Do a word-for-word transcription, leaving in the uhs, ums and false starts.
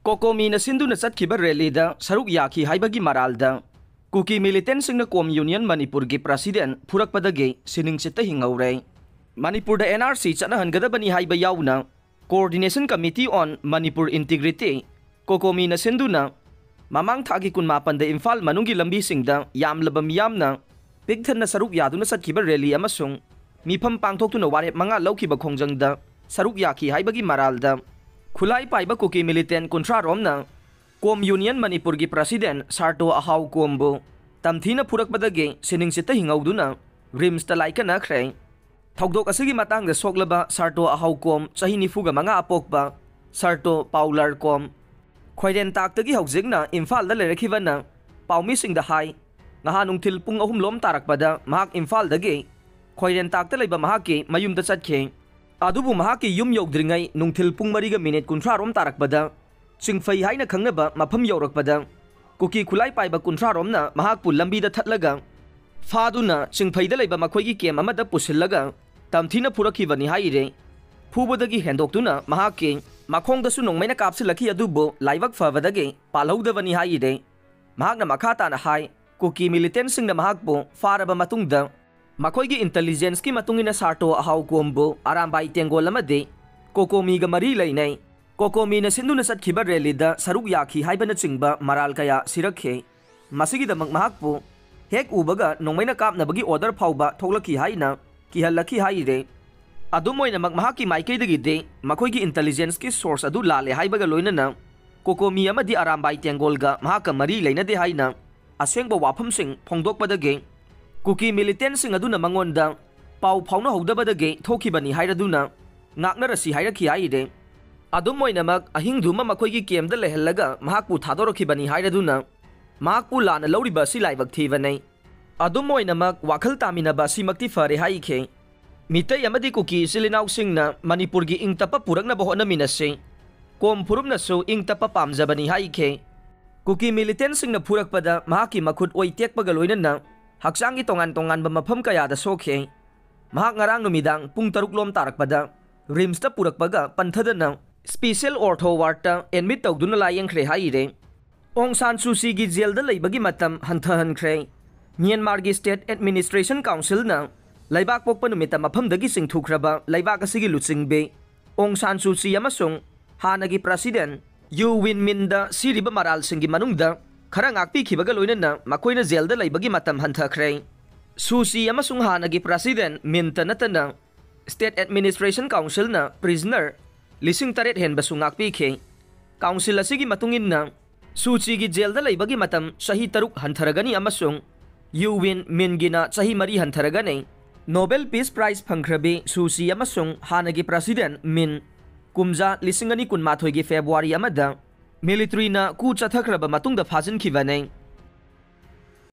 ꯀꯣꯀꯣꯃꯤꯅ ꯁꯤꯟꯗꯨꯅ ꯆꯠꯈꯤꯕ ꯔꯦꯂꯤꯗ ꯁꯔꯨꯛ ꯌꯥꯈꯤ ꯍꯥꯏꯕꯒꯤ ꯃꯔꯥꯜꯗ ꯀꯨꯀꯤ ꯃꯤꯂꯤꯇꯦꯟꯁꯤꯡꯅ ꯀꯣꯝ ꯌꯨꯅꯤꯌꯟ ꯃꯅꯤꯄꯨꯔꯒꯤ ꯄ꯭ꯔꯁꯤꯗꯦꯟ ꯐꯨꯔꯛꯄꯗꯒꯤ ꯁꯤꯅꯤꯡꯆꯤꯠꯇ ꯍꯤꯡꯍꯧꯔꯦ꯫ ꯃꯅꯤꯄꯨꯔꯗ ꯑꯦꯟ ꯑꯥꯔ ꯁꯤ ꯆꯠꯅꯍꯟꯒꯗꯕꯅꯤ ꯍꯥꯏꯕ ꯌꯥꯎꯅ Coordination Committee on Manipur Integrity, ꯀꯣꯀꯣꯃꯤꯅ ꯁꯤꯟꯗꯨꯅ ꯃꯃꯥꯡ ꯊꯥꯒꯤ ꯀꯨꯟꯃꯥꯄꯟꯗ ꯏꯝꯐꯥꯜ ꯃꯅꯨꯡꯒꯤ ꯂꯝꯕꯤꯁꯤꯡꯗ ꯌꯥꯝꯂꯕ ꯃꯤꯌꯥꯝꯅ ꯄꯤꯛ ꯊꯟꯅ ꯁꯔꯨꯛ ꯌꯥꯗꯨꯅ ꯆꯠꯈꯤꯕ ꯔꯦꯂꯤ ꯑꯃꯁꯨꯡ ꯃꯤꯐꯝ ꯄꯥꯡꯊꯣꯛꯇꯨꯅ ꯋꯥꯔꯦꯞ ꯃꯉꯥ ꯂꯧꯈꯤꯕ ꯈꯣꯡꯖꯪꯗ ꯁꯔꯨꯛ ꯌꯥꯈꯤ ꯍꯥꯏꯕꯒꯤ ꯃꯔꯥꯜꯗ ꯈꯨꯠꯂꯥꯏ ꯄꯥꯏꯕ ꯀꯨꯀꯤ ꯃꯤꯂꯤꯇꯦꯟ ꯀꯨꯟꯊ꯭ꯔꯥ ꯔꯣꯝꯅ ꯀꯣꯝ ꯌꯨꯅꯤꯌꯟ ꯃꯅꯤꯄꯨꯔꯒꯤ ꯄ꯭ꯔꯁꯤꯗꯦꯟ ꯁꯥꯔꯇꯣ ꯑꯍꯥꯎ ꯀꯣꯝꯕꯨ ꯇꯝꯊꯤꯅ ꯐꯨꯔꯛꯄꯗꯒꯤ ꯁꯤꯅꯤꯡꯆꯤꯠꯇ ꯍꯤꯡꯍꯧꯗꯨꯅ ꯔꯤꯝꯁꯇ ꯂꯥꯏꯀꯠꯅꯈ꯭ꯔꯦ꯫ ꯊꯧꯗꯣꯛ ꯑꯁꯤꯒꯤ ꯃꯇꯥꯡꯗ ꯁꯣꯛꯂꯕ ꯁꯥꯔꯇꯣ ꯑꯍꯥꯎ ꯀꯣꯝ, ꯆꯍꯤ ꯅꯤꯐꯨꯒ ꯃꯉꯥ ꯑꯄꯣꯛꯄ ꯁꯥꯔꯇꯣ ꯄꯥꯎꯂꯔ ꯀꯣꯝ, ꯈ꯭ꯋꯥꯏꯔꯦꯟꯇꯥꯛꯇꯒꯤ ꯍꯧꯖꯤꯛꯅ ꯏꯝꯐꯥꯜꯗ ꯂꯩꯔꯛꯈꯤꯕꯅ ꯄꯥꯎꯃꯤꯁꯤꯡꯗ ꯍꯥꯏ, ꯉꯍꯥ ꯅꯨꯡꯊꯤꯜ ꯄꯨꯡ ꯑꯍꯨꯝ ꯂꯣꯝ ꯇꯥꯔꯛꯄꯗ ꯃꯍꯥꯛ ꯏꯝꯐꯥꯜꯗꯒꯤ ꯈ꯭ꯋꯥꯏꯔꯦꯟꯇꯥꯛꯇ ꯂꯩꯕ ꯃꯍꯥꯛꯀꯤ ꯃꯌꯨꯝꯗ ꯆꯠꯈꯤ꯫ ꯑꯗꯨꯕꯨ ꯃꯍꯥꯛꯀꯤ ꯌꯨꯝ ꯌꯧꯗ꯭ꯔꯤꯉꯩ ꯅꯨꯡꯊꯤꯜ ꯄꯨꯡ ꯃꯔꯤꯒ ꯃꯤꯅꯤꯠ ꯀꯨꯟꯊ꯭ꯔꯥ ꯔꯣꯝ ꯇꯥꯔꯛꯄꯗ ꯆꯤꯡꯐꯩ ꯍꯥꯏꯅ ꯈꯪꯅꯕ ꯃꯐꯝ ꯌꯧꯔꯛꯄꯗ ꯀꯨꯀꯤ ꯈꯨꯠꯂꯥꯏ ꯄꯥꯏꯕ ꯀꯨꯟꯊ꯭ꯔꯥ ꯔꯣꯝꯅ ꯃꯍꯥꯛꯄꯨ ꯂꯝꯕꯤꯗ ꯊꯠꯂꯒ ꯐꯥꯗꯨꯅ ꯆꯤꯡꯐꯩꯗ ꯂꯩꯕ ꯃꯈꯣꯏꯒꯤ ꯀꯦꯝ ꯑꯃꯗ ꯄꯨꯁꯤꯜꯂꯒ ꯇꯝꯊꯤꯅ ꯐꯨꯔꯛꯈꯤꯕꯅꯤ ꯍꯥꯏꯔꯦ꯫ ꯐꯨꯕꯗꯒꯤ ꯍꯦꯟꯗꯣꯛꯇꯨꯅ ꯃꯍꯥꯛꯀꯤ ꯃꯈꯣꯡꯗꯁꯨ ꯅꯣꯡꯃꯩꯅ ꯀꯥꯞꯁꯤꯜꯂꯛꯈꯤ, ꯑꯗꯨꯕꯨ ꯂꯥꯏꯕꯛ ꯐꯕꯗꯒꯤ ꯄꯥꯜꯍꯧꯗꯕꯅꯤ ꯍꯥꯏꯔꯦ꯫ ꯃꯍꯥꯛꯅ ꯃꯈꯥ ꯇꯥꯅ ꯍꯥꯏ, ꯀꯨꯀꯤ ꯃꯤꯂꯤꯇꯦꯟꯁꯤꯡꯅ ꯃꯍꯥꯛꯄꯨ ꯐꯥꯔꯕ ꯃꯇꯨꯡꯗ ꯃꯈꯣꯏꯒꯤ ꯏꯟꯇꯦꯂꯤꯖꯦꯟꯁꯀꯤ ꯃꯇꯨꯡ ꯏꯟꯅ ꯁꯥꯔꯇꯣ ꯑꯍꯥꯎ ꯀꯣꯝꯕꯨ ꯑꯔꯥꯝꯕꯥꯏ ꯇꯦꯡꯒꯣꯜ ꯑꯃꯗꯤ ꯀꯣꯀꯣꯃꯤꯒ ꯃꯔꯤ ꯂꯩꯅꯩ꯫ ꯀꯣꯀꯣꯃꯤꯅ ꯁꯤꯟꯗꯨꯅ ꯆꯠꯈꯤꯕ ꯔꯦꯂꯤꯗ ꯁꯔꯨꯛ ꯌꯥꯈꯤ ꯍꯥꯏꯕꯅꯆꯤꯡꯕ ꯃꯔꯥꯜ ꯀꯌꯥ ꯁꯤꯔꯛꯈꯤ꯫ ꯃꯁꯤꯒꯤꯗꯃꯛ ꯃꯍꯥꯛꯄꯨ ꯍꯦꯛ ꯎꯕꯒ ꯅꯣꯡꯃꯩꯅ ꯀꯥꯞꯅꯕꯒꯤ ꯑꯣꯔꯗꯔ ꯐꯥꯎꯕ ꯊꯣꯛꯂꯛꯈꯤ ꯍꯥꯏꯅ ꯀꯤꯍꯜꯂꯛꯈꯤ ꯍꯥꯏꯔꯦ꯫ ꯑꯗꯨꯝ ꯑꯣꯏꯅꯃꯛ ꯃꯍꯥꯛꯀꯤ ꯃꯥꯏꯀꯩꯗꯒꯤꯗꯤ ꯃꯈꯣꯏꯒꯤ ꯏꯟꯇꯦꯂꯤꯖꯦꯟꯁꯀꯤ ꯁꯣꯔꯁ ꯑꯗꯨ ꯂꯥꯜꯂꯦ ꯍꯥꯏꯕꯒ ꯂꯣꯏꯅꯅ ꯀꯣꯀꯣꯃꯤ ꯑꯃꯗꯤ ꯑꯔꯥꯝꯕꯥꯏ ꯇꯦꯡꯒꯣꯜꯒ ꯃꯍꯥꯛꯀ ꯃꯔꯤ ꯂꯩꯅꯗꯦ ꯍꯥꯏꯅ ꯑꯁꯦꯡꯕ ꯋꯥꯐꯝꯁꯤꯡ ꯐꯣꯡꯗꯣꯛꯄꯗꯒꯤ ꯀꯨꯀꯤ ꯃꯤꯂꯤꯇꯦꯟꯁꯤꯡ ꯑꯗꯨꯅ ꯃꯉꯣꯟꯗ ꯄꯥꯎ ꯐꯥꯎꯅꯍꯧꯗꯕꯗꯒꯤ ꯊꯣꯛꯈꯤꯕꯅꯤ ꯍꯥꯏꯔꯗꯨꯅ ꯉꯥꯛꯅꯔꯁꯤ ꯍꯥꯏꯔꯛꯈꯤ ꯍꯥꯏꯔꯦ꯫ ꯑꯗꯨꯝ ꯑꯣꯏꯅꯃꯛ ꯑꯍꯤꯡꯗꯨꯃ ꯃꯈꯣꯏꯒꯤ ꯀꯦꯝꯗ ꯂꯩꯍꯜꯂꯒ ꯃꯍꯥꯛꯄꯨ ꯊꯥꯗꯣꯔꯛꯈꯤꯕꯅꯤ ꯍꯥꯏꯔꯗꯨꯅ ꯃꯍꯥꯛꯄꯨ ꯂꯥꯟꯅ ꯂꯧꯔꯤꯕ ꯑꯁꯤ ꯂꯥꯏꯕꯛ ꯊꯤꯕꯅꯤ꯫ ꯑꯗꯨꯝ ꯑꯣꯏꯅꯃꯛ ꯋꯥꯈꯜ ꯇꯥꯃꯤꯟꯅꯕ ꯑꯁꯤꯃꯛꯇꯤ ꯐꯔꯦ ꯍꯥꯏꯈꯤ꯫ ꯃꯤꯇꯩ ꯑꯃꯗꯤ ꯀꯨꯀꯤ ꯏꯆꯤꯜ ꯏꯅꯥꯎꯁꯤꯡꯅ ꯃꯅꯤꯄꯨꯔꯒꯤ ꯏꯪ ꯇꯞꯄ ꯄꯨꯔꯛꯅꯕ ꯍꯣꯠꯅꯃꯤꯟꯅꯁꯤ꯫ ꯀꯣꯝ ꯐꯨꯔꯨꯞꯅꯁꯨ ꯏꯪ ꯇꯞꯄ ꯄꯥꯝꯖꯕꯅꯤ ꯍꯥꯏꯈꯤ꯫ ꯀꯨꯀꯤ ꯃꯤꯂꯤꯇꯦꯟꯁꯤꯡꯅ ꯐꯨꯔꯛꯄꯗ ꯃꯍꯥꯛꯀꯤ ꯃꯈꯨꯠ ꯑꯣꯏ ꯇꯦꯛꯄꯒ ꯂꯣꯏꯅꯅ ꯍꯛꯆꯥꯡꯒꯤ ꯇꯣꯉꯥꯟ ꯇꯣꯉꯥꯟꯕ ꯃꯐꯝ ꯀꯌꯥꯗ ꯁꯣꯛꯈꯤ꯫ ꯃꯍꯥꯛ ꯉꯔꯥꯡ ꯅꯨꯃꯤꯗꯥꯡ ꯄꯨꯡ ꯇꯔꯨꯛ ꯂꯣꯝ ꯇꯥꯔꯛꯄꯗ ꯔꯤꯝꯁꯇ ꯄꯨꯔꯛꯄꯒ ꯄꯟꯊꯗꯅ ꯁ꯭ꯄꯤꯁꯦꯜ ꯑꯣꯔꯊꯣ ꯋꯥꯔꯗꯇ ꯑꯦꯗꯃꯤꯠ ꯇꯧꯗꯨꯅ ꯂꯥꯌꯦꯡꯈ꯭ꯔꯦ ꯍꯥꯏꯔꯦ꯫ ꯑꯣꯡ ꯁꯥꯟ ꯁꯨ ꯆꯤꯒꯤ ꯖꯦꯜꯗ ꯂꯩꯕꯒꯤ ꯃꯇꯝ ꯍꯟꯊꯍꯟꯈ꯭ꯔꯦ꯫ ꯃ꯭ꯌꯥꯟꯃꯥꯔꯒꯤ ꯁ꯭ꯇꯦꯠ ꯑꯦꯗꯃꯤꯅꯤꯁꯇ꯭ꯔꯦꯁꯟ ꯀꯥꯎꯟꯁꯤꯜꯅ ꯂꯩꯕꯥꯛ ꯄꯣꯛꯄ ꯅꯨꯃꯤꯠꯇ ꯃꯐꯝꯗꯒꯤ ꯆꯤꯡꯊꯨꯈ꯭ꯔꯕ ꯂꯩꯕꯥꯛ ꯑꯁꯤꯒꯤ ꯂꯨꯆꯤꯡꯕꯤ ꯑꯣꯡ ꯁꯥꯟ ꯁꯨ ꯆꯤ ꯑꯃꯁꯨꯡ ꯍꯥꯟꯅꯒꯤ ꯄ꯭ꯔꯁꯤꯗꯦꯟ ꯌꯨ ꯋꯤꯟ ꯃꯤꯟꯗ ꯁꯤꯔꯤꯕ ꯃꯔꯥꯜꯁꯤꯡꯒꯤ ꯃꯅꯨꯡꯗ ꯈꯔ ꯉꯥꯛꯄꯤꯈꯤꯕꯒ ꯂꯣꯏꯅꯅ ꯃꯈꯣꯏꯅ ꯖꯦꯜꯗ ꯂꯩꯕꯒꯤ ꯃꯇꯝ ꯍꯟꯊꯈ꯭ꯔꯦ꯫ ꯁꯨ ꯆꯤ ꯑꯃꯁꯨꯡ ꯍꯥꯟꯅꯒꯤ ꯄ꯭ꯔꯁꯤꯗꯦꯟ ꯃꯤꯟꯇ ꯅꯠꯇꯅ ꯁ꯭ꯇꯦꯠ ꯑꯦꯗꯃꯤꯅꯤꯁꯇ꯭ꯔꯦꯁꯟ ꯀꯥꯎꯟꯁꯤꯜꯅ ꯄ꯭ꯔꯤꯖꯅꯔ ꯂꯤꯁꯤꯡ ꯇꯔꯦꯠ ꯍꯦꯟꯕꯁꯨ ꯉꯥꯛꯄꯤꯈꯤ꯫ ꯀꯥꯎꯟꯁꯤꯜ ꯑꯁꯤꯒꯤ ꯃꯇꯨꯡ ꯏꯟꯅ ꯁꯨ ꯆꯤꯒꯤ ꯖꯦꯜꯗ ꯂꯩꯕꯒꯤ ꯃꯇꯝ ꯆꯍꯤ ꯇꯔꯨꯛ ꯍꯟꯊꯔꯒꯅꯤ ꯑꯃꯁꯨꯡ ꯌꯨ ꯋꯤꯟ ꯃꯤꯟꯒꯤꯅ ꯆꯍꯤ ꯃꯔꯤ ꯍꯟꯊꯔꯒꯅꯤ꯫ ꯅꯣꯕꯦꯜ ꯄꯤꯁ ꯄ꯭ꯔꯥꯏꯖ ꯐꯪꯈ꯭ꯔꯕꯤ ꯁꯨ ꯆꯤ ꯑꯃꯁꯨꯡ ꯍꯥꯟꯅꯒꯤ ꯄ꯭ꯔꯁꯤꯗꯦꯟ ꯃꯤꯟ ꯀꯨꯝꯖꯥ ꯂꯤꯁꯤꯡ ꯑꯅꯤ ꯀꯨꯟꯃꯥꯊꯣꯏꯒꯤ ꯐꯦꯕ꯭ꯔꯨꯋꯥꯔꯤ ꯑꯃꯗ ꯃꯤꯂꯤꯇ꯭ꯔꯤꯅ ꯀꯨ ꯆꯠꯊꯈ꯭ꯔꯕ ꯃꯇꯨꯡꯗ ꯐꯥꯖꯤꯟꯈꯤꯕꯅꯤ꯫